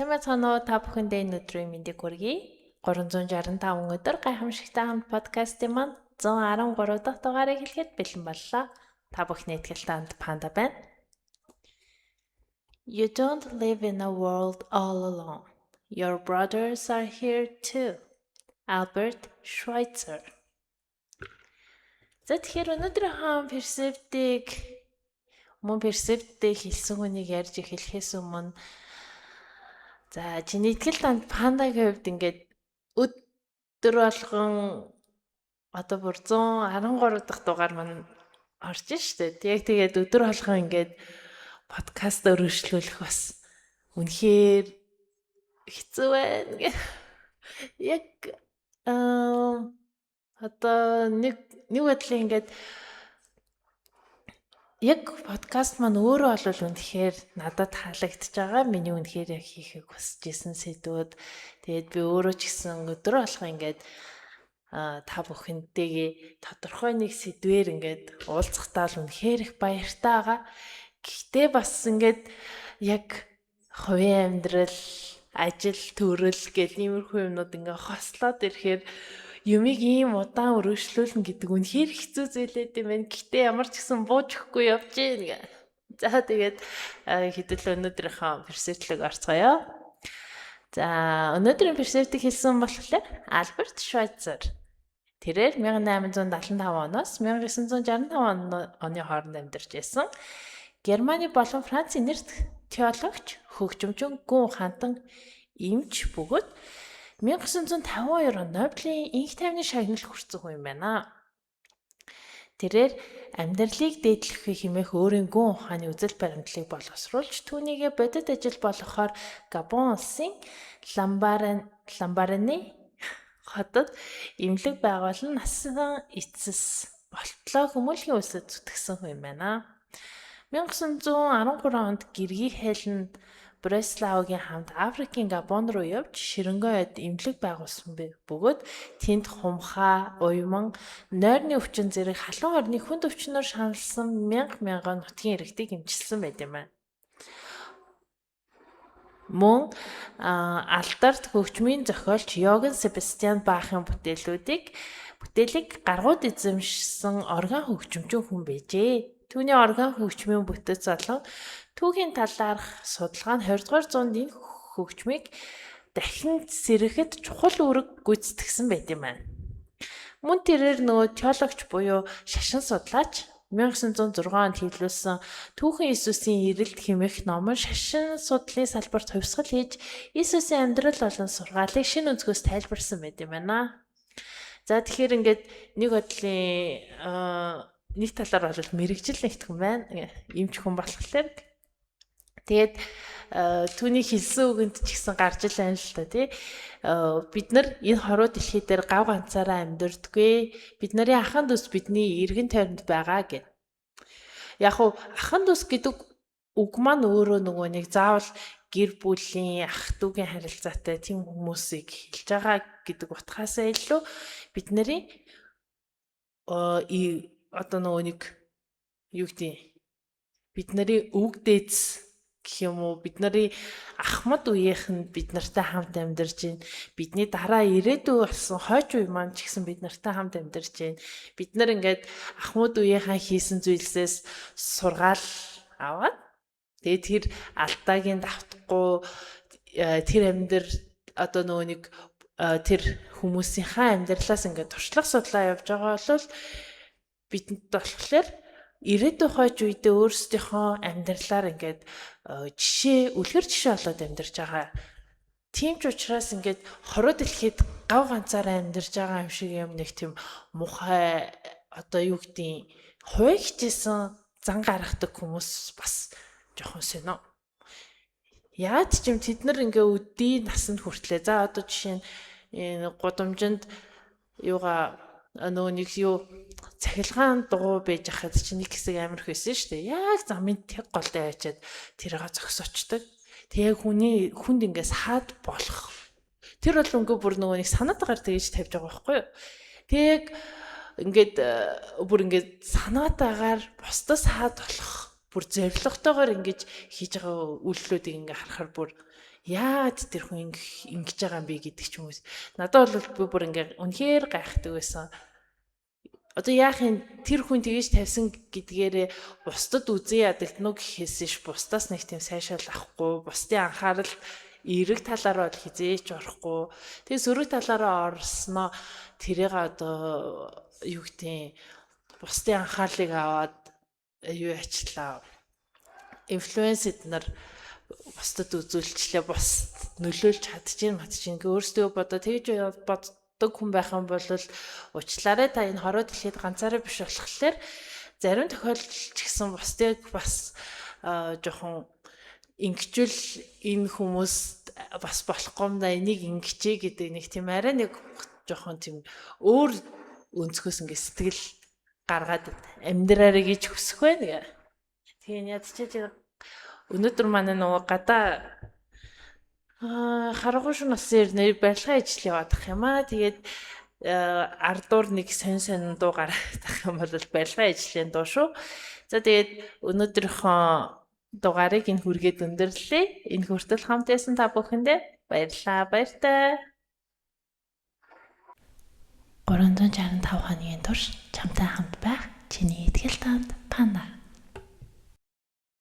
Сайн байцгаана уу? Та бүхэндээ энэ өдрийн мэндийг хүргэе. 365 өдөр гайхамшигтай хамт подкастын маань 113 дахь дугаарыг хэлэхэд бэлэн боллоо. Та бүхний ихтгэлтэй хамт Панда байна. You don't live in a world all alone. Your brothers are here too. Albert Schweitzer. За, тэгэхээр өнөөдрийнхөө перцептийг мөн перцептийг хэлсэн хүнийг ярьж эхлэхээс өмнө, за, чиний итгэл данд Пандагийн хувьд ингээд өдөр болгон одоо бүр 113 дахь дугаар маань орж штэ. Яг тэгээд өдөр болгон ингээд подкаст өргөжлүүлэх бас үнэхээр хэцүү байна. Яг одоо нэг нэг бодлын ингээд яг подкаст маань өөрөө бол үнэхээр надад таалагдчихж байгаа. Миний үнэхээр яг хийхийг хүсэж исэн сэдвүүд. Тэгээд би өөрөө ч гэсэн өдөр болгон ингээд та бүхэнтэйгээ тодорхой нэг сэдвээр ингээд уулзахдаа л үнэхээр их баяртай байгаа. Гэхдээ бас ингээд яг хувийн амьдрал, ажил, төрөл гэл иймэрхүү юмнууд ингээ хослоод ирэхээр юмыг ийм удаан өргөжлүүлнэ гэдэг үнэхээр хэцүү зүйлээд юм байна. Гэхдээ ямар ч гэсэн бууж өгөхгүй явж гин гэ. За, тэгээд хэдүүл өнөөдрийнхөө перцептлэг орцгоё. За, өнөөдрийн перцептийг хэлсэн болохоор Альберт Швайцер. Тэрээр 1875 оноос 1965 оны хооронд амьдарч байсан. Германы болон Францын нэрт теологч, хөгжимчин, гүн ухаантан, эмч бөгөөд 1952 онд Нобелийн энх тайвны шагнал хүртсэн хүн юм байна. Тэрээр амьдралыг дээдлэхүй хэмээх өөрийн гүн ухааны үзэл баримтлалыг боловсруулж, түүнийгээ бодит ажил болгохоор Габон улсын Ламбараны хотод эмнэлэг байгуулан насан эцэс болтлоо хүмүүлгийн үйлсэд зүтгэсэн хүн юм байна. 1913 онд гэргий хайлн Бреслаугийн хамт Африкийн Габон руу явж Ширэнгой ойд эмнэлэг байгуулсан бөгөөд тэнд хумхаа, уйман, нойрны өвчин зэрэг халуун орны хүнд өвчнөөр шаналсан мянга мянган нутгийн иргэдийг эмчилсэн байт юм байна. Мөн алдарт хөгжмийн зохиолч Йоганн Себастьян Бахын бүтээлийг гаргууд эзэмшсэн орган хөгжимчин хүн байжээ. Түүний орган хөгжмийн бүтэц болон түүхийн талаарх судалгаа нь 20 дугаар зуунд энэ хөгжмийг дахин сэрэхэд чухал үүрэг гүйцэтгэсэн байт юм байна. Мөн тэрээр нөгөө теологч буюу шашин судлаач. 1906 онд хэвлүүлсэн Түүхэн Иесусийн ирэлт хэмээх ном нь шашин судлалын салбарт хувьсгал хийж, Иесусийн амьдрал болон сургаалыг шинэ өнцгөөс тайлбарсан байт юм байна. За, тэгэхээр ингээд нэг бодлын нэг талаар бол мэргэжил нэгтгэн байна. Эмч хүн болохоор. Тэгээд түүний хэлсэн үгэнд ч гэсэн гарч ил байна л та, тий. Бид нар энэ хорвоо дэлхий дээр гав ганцаараа амьдэрдэггүй. Бид нарын ахан дүүс бидний эргэн тойронд байгаа гэд. Яг уу ахан дүүс гэдэг үг маань өөрөө нөгөө нэг заавал гэр бүлийн, ах дүүгийн харилцаатай тийм хүмүүсийг хэлж байгаа гэдэг утгаасаа илүү бид нарын одоо нөгөө нэг юу гэдэг, бид нарын өвөг дээдс гэх юм уу, бид нарын ахмад үеийнх нь бид нартай хамт амьдарч байна. Бидний дараа ирээдүй болсон хойч үе маань ч гэсэн бид нартай хамт амьдарч байна. Бид нар ингээд ахмад үеийнхаа хийсэн зүйлсээс сургаал аваад, тэгээд тэр алдааг нь давтахгүй, тэр амьдр одоо нөгөө нэг тэр хүмүүсийнхаа амьдралаас ингээд туршлага судлаа явж байгаа бол бидэнд болохоор ирээдүйн хойч үедээ өөрсдийнхөө амьдралаар ингээд жишээ, үлгэр жишээ болоод амьдарч байгаа. Тийм ч учраас ингээд хорвоо дэлхийд гав ганцаараа амьдарч байгаа юм шиг юм нэг тийм мухай, одоо юу гэдгийг, хувь хичээсэн зан гаргадаг хүмүүс бас жоохон сонио. Яад ч юм тэд нар ингээ өдий насанд хүртлээ. За, одоо жишээ нь гудамжинд юугаа нөгөө нэг юу цахилгаан дугуй байж хахад чи нэг хэсэг амар их байсан шүү дээ. Яг замын тэг голдоо яачаад тэрийг зогсоочдөг. Тэгээ хүний хүнд ингээ саад болох. Тэр бол өнгө бүр нөгөө нэг санаатаагаар тэгж тавьж байгаа байхгүй юу? Тэг ингээд бүр ингээд санаатаагаар бусдад саад болох бүр зоригтойгоор ингэж хийж байгаа үйлдэлүүдийг ингээ харахаар бүр Яагаад тэр хүн ингэж байгаа юм бэ гэдэг ч юм уу. Надад бол би бүр ингээ үнэхээр гайхдаг байсан. Одоо яах юм, тэр хүн тэгэж тавьсан гэдгээрээ бусдад үзэн ядагдана уу гэхээс иш бусдаас нэг тийм сайшаал авахгүй, бусдын анхаарал эерэг талаараа бол хизээч орохгүй. Тэгээ сөрөг талаараа орсноо тэрийг одоо юу гэдэг, бусдын анхаарлыг аваад юу яачлаа. Influence эднэр бусдад үзүүлчлээ, бус нөлөөлж чадчихээн матчихээн гэ өөрсдөө бодоо тэгж боддог хүн байх юм бол уучлаарай, та энэ хороо дэлхийд ганцаараа биш болохоор зарим тохиолдолд ч гэсэн бусдыг бас жоохон ингэчвэл энэ хүмүүс бас болохгүй юм да, энийг ингэчээ гэдэг нэг тийм арай нэг жоохон тийм өөр өнцгөөс ингээ сэтгэл гаргаад амьдраарай гэж хүсэх байна. Тэгээ ядчиж өнөөдөр манай нөгөө гадаа харангуй шөнө болсон ирнэ, барилгын ажил яваадах юм аа. Тэгээд ардуур нэг сонь сонь дуу гараадах юм бол барилгын ажлын дуу шүү. За, тэгээд өнөөдрийнхөө дугаарыг энэ хүргээд өндөрлөө. Энэ хүртэл хамт байсан та бүхэндээ баярлалаа. Баяртай. 365 хоногийн турш чамтай хамт байх чиний итгэл танд панда.